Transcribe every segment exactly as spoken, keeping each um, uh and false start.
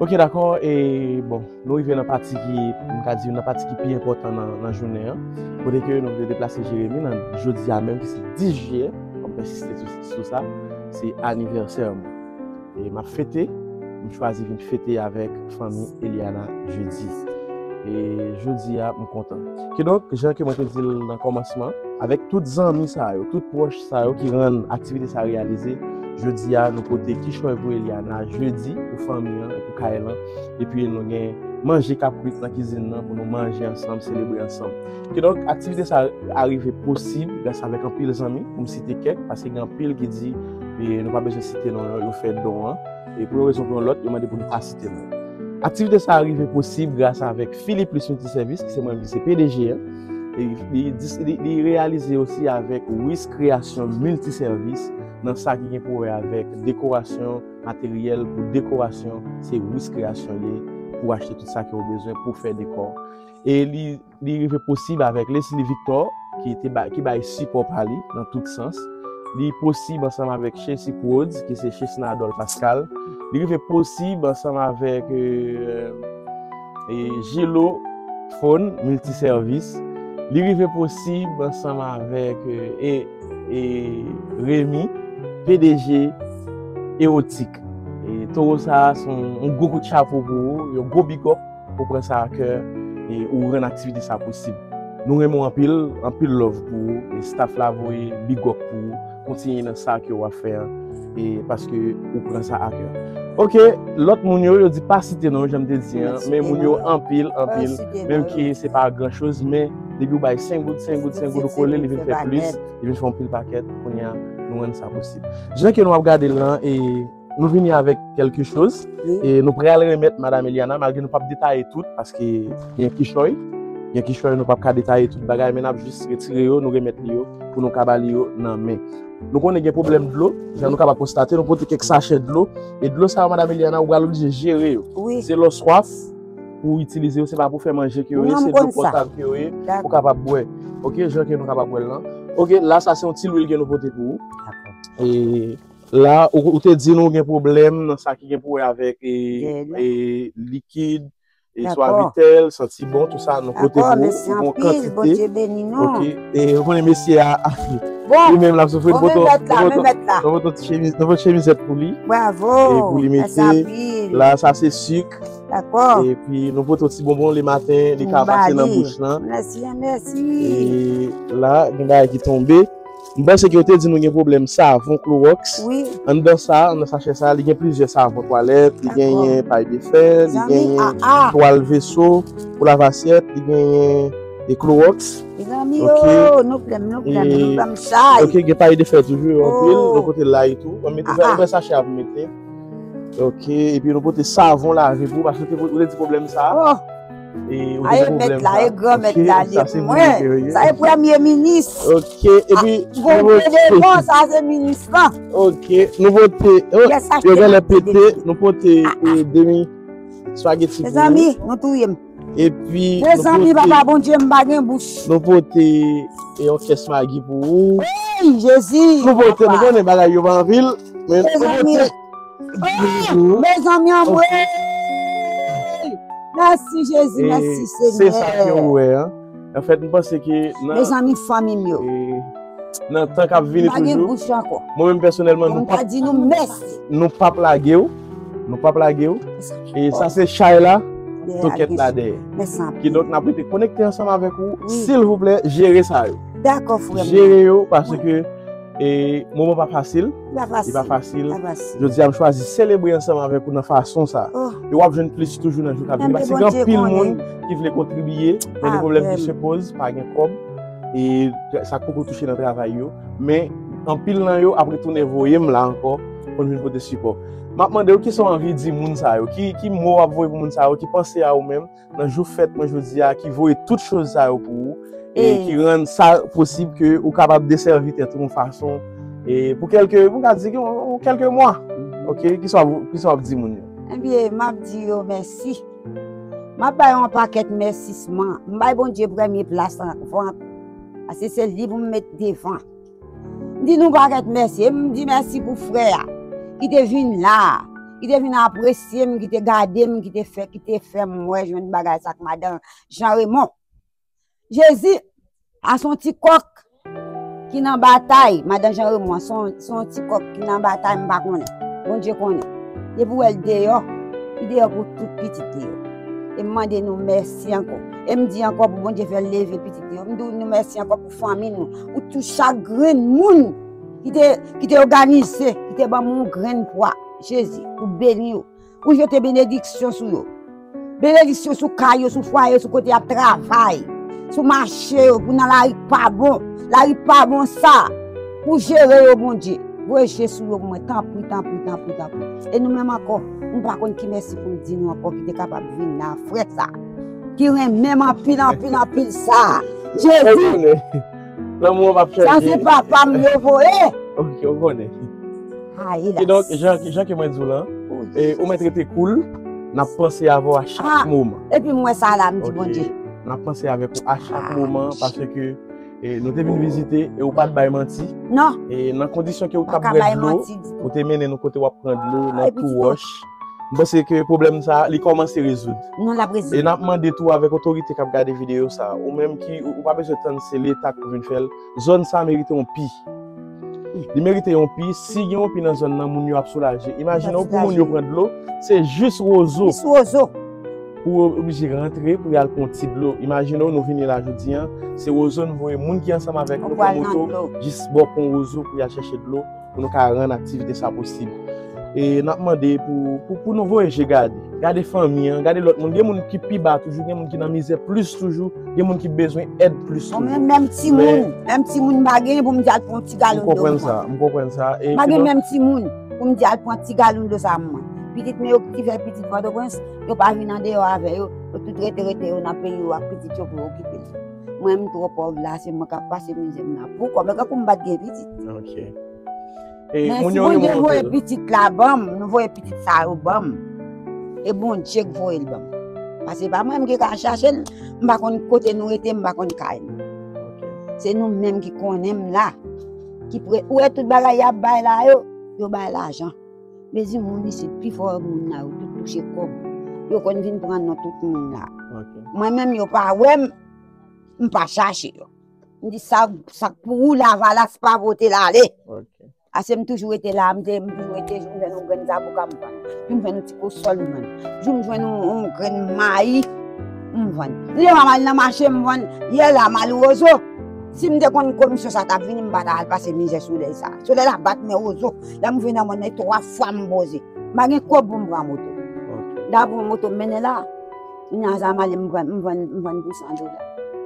Ok, dakò. E bon, nou rive nan pati ki, m ka di, nan pati ki pi enpòtan nan, nan jounen an. Kote ke nou vle deplase Jeremi nan jodi a menm, ki se dis jiyè. Fò m pèsiste sou, sou sa. Se anivèsè mwen. E m ap fete, m chwazi vin fete avèk fanmi Eliana jodi. E jodi a, m kontan. Kidonk, jan ke mwen te di l nan kòmansman, avèk tout zanmi sa yo, tout pwòch sa yo ki rann aktivite sa reyalize, jodi a, nou pote kichòy pou Eliana jodi, pou fanmi an, e pou kay lan. Epi nou gen manje k ap kwit nan kizin nan pou nou manje ansanm, selebre ansanm. Kidonk, aktivite sa a rive posib gras avèk anpil zanmi, pou m site kèk, paske gen anpil ki di, e, nou pa bezwen site non yo, yo fè don an. E pou yon rezon pou yon lòt, yo mande pou nou pa site non. Aktivite sa a rive posib gras avèk Philip Plus Multiservice, ki se mwen menm ki se P D G an. E li, li, li reyalize osi avèk Wis Kreyasyon Miltisèvis nan sa ki gen pou wè avèk dekorasyon, materyèl pou dekorasyon, se Wis Kreyasyon li ye pou achte tout sa ke w bezwen pou fè dekò. E li, li rive posib avèk Leslie Victor, ki te ba, ki bay sipò pa li nan tout sans. Li posib ansanm avèk Chessy Prodz, ki se Chesnadol Pascal. Li rive posib ansanm avèk, euh, e Gilo Phone Multiservice. Li rive posib ansanm avèk, euh, e, e Remy, P D G Erotik. E towo sa a se yon, yon gwo kout chapo pou ou, yon gwo big up. Ou pran sa a kè e ou rann aktivite sa posib. Nou renmen w anpil, anpil love pou ou, e staff la voye big up pou ou. Kontinye nan sa ke w ap fè an, e paske ou pran sa a kè. Ok, lòt moun yo, yo di pa site non, jan m te di an, men moun yo anpil, anpil, menm ke se pa gran choz, men depi w bay senk goud, senk goud, senk goud, ou kole, li vin fè plis, li vin fè anpil pakèt, kounye a, nou rann sa posib. Jan ke nou ap gade l lan, e Nou vini avèk kèlke choz. E nou pral remèt Madam Eliana, malgre nou p ap detaye tout, paske gen kichòy. Gen kichòy, nou p ap ka detaye tout bagay, men n ap jis retire yo, nou remèt li yo, pou nou ka ba li yo nan men. Nou konnen gen pwoblèm dlo, jan nou kapab konstate, nou pote kèk sachè dlo. E dlo sa yo, Madam Eliana, ou pral oblije jere yo. Se lè w swaf, pou w itilize yo, se pa pou fè manje ke yo ye, se dlo potab ke yo ye, pou w kapab bwè. Ok, jan ke nou kapab wè l lan. Ok, la, sa se yon ti lwil ke nou pote pou ou. E La, ou, ou te di nou gen pwoblèm nan sa ki gen pou wè avèk, e, e, likid, e, Suavitel, santi bon, tout sa, nou pote pou ou, pou yon kantite. Ok, e, ou konnen mesye a, li menm l ap soufri, nou pote, nou pote, nou pote yon ti chemiz, nou pote chemizèt pou li. E pou li mete, la, sa se sik. Epi nou pote yon ti bonbon le maten, li ka pase nan bouch lan. E la, gen bagay ki tonbe. M panse ke yo te di nou gen pwoblèm savon Clorox. Anndan sa, anndan sachè sa, li gen plizyè savon twalèt, li genyen pay de fè, li genyen twal veso pou lave asyèt, li genyen e Clorox. Mezanmi, oh, nou plen, nou plen, nou plen chay. Ok, gen pay de fè toujou, anpil, nou pote lay tou. Mwen mete sa, mwen sachè a pou mete. Ok, epi nou pote savon lave pou ou, paske ou te, ou te di pwoblèm sa. E, ou te gen pwoblèm sa. E granmèt la, li pou mwen. Sa se premye minis. Ok, epi nou pote devan, sa se minis lan. Ok, nou pote, yo genlè pete, nou pote, e, demi spaghetti pou ou. Mezanmi, nou touye m. Epi, mezanmi, papa Bondye, m pa gen bouch. Nou pote, e, yon kès Maggi pou ou. Wi, Jezi. Nou pote, nou konnen bagay yo pa anpil, men nou pote. Oh, mezanmi anmwey! Mèsi Jezi, mèsi Senyè. Se sa ke ou wè an. Anfèt, m panse ke nan, mezanmi, fanmi m yo, e, nan tan k ap vini toujou, mwen menm pèsonèlman, nou p ap, nou p ap lage w. Nou p ap lage w. E sa se chay la, tokèt la dèyè. Kidonk, n ap rete konekte ansanm avèk ou. Silvouplè, jere sa yo. Dakò, frè m. Jere yo, paske E moman pa fasil. Li pa fasil. Jodi a, m chwazi selebre ansanm avèk ou nan fason sa. E w ap jwenn plis toujou nan jou k ap vini. Paske gen anpil moun ki vle kontribiye, men gen pwoblèm ki se poze, pa gen kòb. E sa k poko touche nan travay yo. Men anpil nan yo ap retounen voye m la ankò pou n vin pote sipò. M ap mande w, kisa w anvi di moun sa yo? Ki, ki mo w ap voye pou moun sa yo ki panse a ou menm? Nan jou fèt mwen jodi a, ki voye tout choz sa yo pou ou, e ki rann sa posib ke ou kapab desèvi tèt ou yon fason, e pou kèlke, pou ka di, yon, yon kèlke mwa. Ok, kisa w, kisa w ap di moun yo? Ebyen, m ap di yo mèsi. M ap bay yon pakèt mèsisman. M bay Bondye premye plas anvan. Paske se li pou m met devan. M di nou pakèt mèsi. E m di mèsi pou frè a ki te vin la a. ki te vin apresye m, ki te gade m, ki te fè, ki te fè m wè jwenn bagay sa k madan Jean Raymond. Jezi, a se yon ti kòk ki nan batay, madan Jean Raymond, se yon, se yon ti kòk ki nan batay, m pa konnen. Bondye konnen. Depi w wè l deyò, li deyò pou tout pitit li yo. E m mande nou mèsi ankò. E m di ankò pou Bondye fè l leve pitit li yo. M di nou mèsi ankò pou fanmi nou, pou tout chak grenn moun ki te, ki te òganize, ki te ban m yon grenn pwa. Jezi, ou beni yo. Ou jete benediksyon sou yo. Benediksyon sou kay yo, sou fwaye yo, sou kote y ap travay, sou mache yo, pou nan lari k pa bon. Lari k pa bon sa, pou jere yo, Bondye. Voye je sou yo pou mwen, tanpri, tanpri, tanpri, tanpri. E nou menm ankò, m pa konn ki mèsi pou m di nou ankò ki te kapab vin la, frè sa, ki renmen m anpil, anpil, anpil sa. Jezi! Lanmou an p ap chanje. Sa se papa m yo voye. Ok, ou konnen. Kidonk, jan, jan ke mwen di w lan, e, ou mèt rete cool, n ap panse avè w a chak moman. Epi m wè sa la, m di Bondye. N ap panse avèk ou a chak moman, paske, e, nou te vin vizite, e ou pa t bay manti. Non. E nan kondisyon ke ou t ap bwè dlo, ou te mennen nou kote w ap pran dlo, nan tou wòch. M panse ke pwoblèm sa, li kòmanse rezoud. Non, l ap rezoud. E n ap mande tou avèk otorite k ap gade videyo sa, ou menm ki, ou, ou pa bezwen tann se Leta k pou vin fè l, zòn sa merite yon pi. Li merite yon pi. Si gen yon pi nan zòn nan, moun yo ap soulaje. Imajine w pou moun yo pran dlo, se jis wozo. Jis wozo. Pou w oblije rantre pou y al pran ti dlo. Imajine w, nou vini la jodi an, se wozo n voye moun ki ansanm avèk nou pran moto jis bò pon wozo pou y al chèche dlo, pou nou ka rann aktivite sa posib. E n ap mande pou, pou, pou nou voye je gade. Gade fanmi an, gade lòt moun. Gen moun ki pi ba toujou, gen moun ki nan mizè plis toujou, gen moun ki bezwen èd plis toujou. Mwen menm, menm timoun, menm timoun m pa genyen pou m di al pran ti galon dlo pou mwen. M konprann sa, m konprann sa. M pa gen menm timoun pou m di al pran ti galon dlo sa mwen. Pitit mwen yo ki fè pitit Pòtoprens, yo pa vin andeyò avè yo, yo tout rete, rete yo nan peyi yo ak pitit yo pou yo okipe l. Mwen, m twò pòv la, se mwen k ap pase mizè m nan. Poukò? Men kankou m pa t gen pitit. Ok. Men si Bondye voye pitit la ban m, nou voye pitit sa yo ban m. E Bondye k voye l ban m. Paske se pa mwen menm ki ka chache l, m pa konn kote nou rete, m pa konn kay nou. Ok. Se nou menm ki konnen m la. Ki pre, ou wè tout bagay y ap bay la yo, yo bay lajan. Mezi moun isit, pi fò moun la, yo tout touche kòb. Yo konn vin pran non tout moun la. Ok. Mwen menm, yo pa wè m, m pa chache yo. M di sa, sa k pou ou Lavalas pa vote l ale. Ok. Ase m toujou rete la, m te, m toujou rete, jou m jwenn yon grenn zaboka m vann. Jou m jwenn yon ti kosòl m vann. Jou m jwenn yon, yon grenn mayi m vann. Lè m al nan mache m vann, yè la m al wozo. Si m te konn komisyon sa t ap vini, m pa ta al pase mizè solèy sa. Solèy la bat men wozo. Lè m vin nan mòn nan, e twa fwa m poze. M pa gen kòb pou m pran moto. Ok. M ta pran moto m mennen la. Kounya sa m ale m vann, m vann, m vann pou san dola.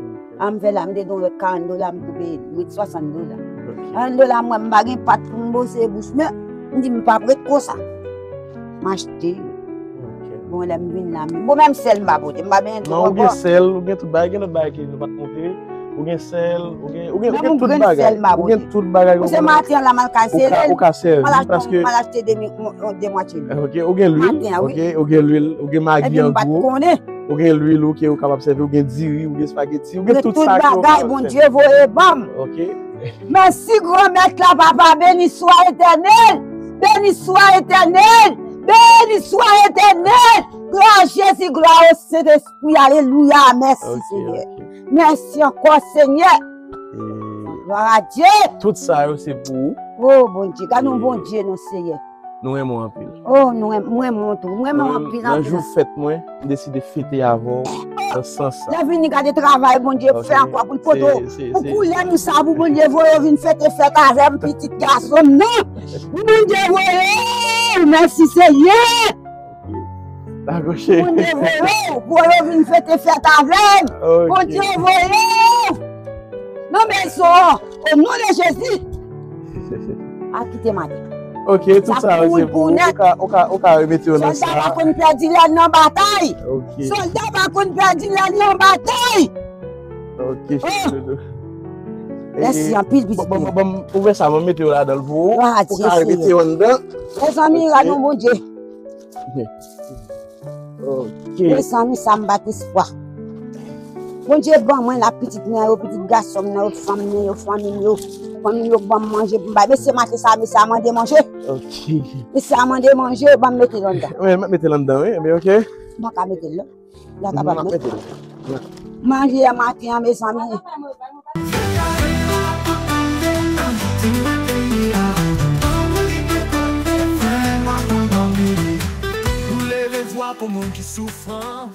Ok. A m fè la, m te gen yon lòt karant dola, m koupe l, ret swasant dola. Ok. Karant dola m wè m pa gen pat pou m bwose bouch mwen, m di m p ap ret konsa. M achte yo. Ok. Bon, lè m vin la, m, bon, menm sèl m pa pote, m pa benyen twò ankò. Non, ou gen sèl, ou gen tout bagay, gen lòt bagay ke nou pa t montre. Ou gen sèl, ou gen, ou gen, ou gen tout bagay. Ou gen tout bagay. Ou se maten an la, m al kay Selèl. Ou ka, ou ka sèvi paske m al achte de mi-, m-, m-, de mwatye lwil. Ok, ou gen lwil. Maten an, wi. Ok, ou gen lwil, ou gen magi an gwo. Epi m pa t konnen. Ou gen lwil, ok, ou kapab sèvi, ou gen diri, ou gen espageti, ou gen tout sa ke ou kapab fè. Bondye voye ban m. Ok. Mèsi Granmèt la, Papa, beni swa Etènèl. Beni swa Etènèl. Beni swa Etènèl. Glwa a Jezi, glwa o Sentespri. Alelouya. Mèsi, Senyè. Ok, ok. Mèsi ankò, Senyè. E glwa a Dye. Tout sa yo se pou ou. O Bondye, gade yon Bondye, non, Senyè. Nou renmen w anpil. O, nou renmen, m renmen w tou. M renmen w anpil, anpil. Nan jou fèt mwen, m deside fete avè w nan sans sa. Lè vini, gade travay Bondye fè ankò pou l pote w, pou koulè nou sa, pou Bondye voye w vin fete fèt avè m, pitit gason m nan. Pou Bondye voye w, mèsi Senyè. Dakò, cheri. Bondye voye w, voye w vin fete fèt avè m. Ok. Bondye voye w nan mezon an, o non de Jezi. A kite maten. Ok, tout sa yo se pou ou. Ou ka, ou ka, ou ka remete yo nan sa. Sòlda pa konn pèdi lè l nan batay. Ok. Sòlda pa konn pèdi lè l nan batay. Ok, cheri doudou. Mèsi anpil, pitit. Bon, bon, bon, ouvè sa, mwen mete yo ladan l pou ou. Ou ka remete yo anndan. Mezanmi, gade yon Bondye. Ok. Mezanmi, sa m bat espwa. Bondye ban mwen la pitit mwen yo, pitit gason m nan yo, fanm mwen yo, fanmi m yo. Fanmi m yo ban m manje pou m bay. Mesye maten sa, mesye a mande manje. Ok. Mesye a mande manje, ban m mete l anndan. Wi, m ap mete l anndan, wi. Ebyen, ok. Mwen ka mete l la. L a M kapab ap mete. Mete l. Manje a maten an, mezanmi. Nou leve vwa pou moun ki soufran.